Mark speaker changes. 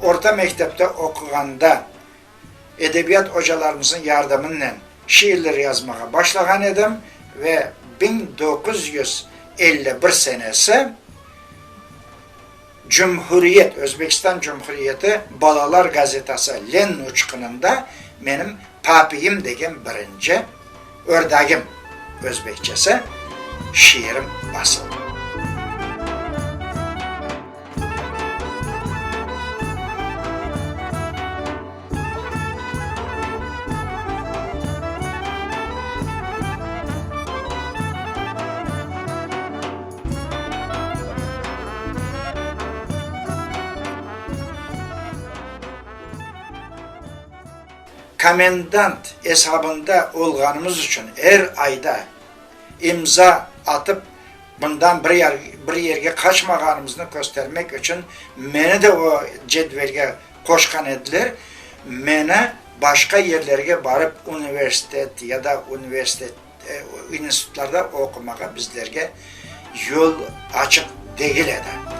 Speaker 1: Orta mektepte oquğanda edebiyat ocalarımıznıñ yardımınen şiirler yazmağa başlağan edim ve 1951 senesi Cumhuriyet, Özbekistan Cumhuriyeti balalar gazetası Lenin uçqunında menim Papiyim degen birinci Ördagim özbekçesi şiirim basıldı. Komendant esabında olğanımız içün er ayda imza atıp, bundan bir yerge qaçmağanımıznı köstermek içün meni de o cedvelge qoşqan ediler. Meni başqa yerlerge barıp universitet ya da universitet, institutlarda oqumağa bizlerge yol açıq degil edi.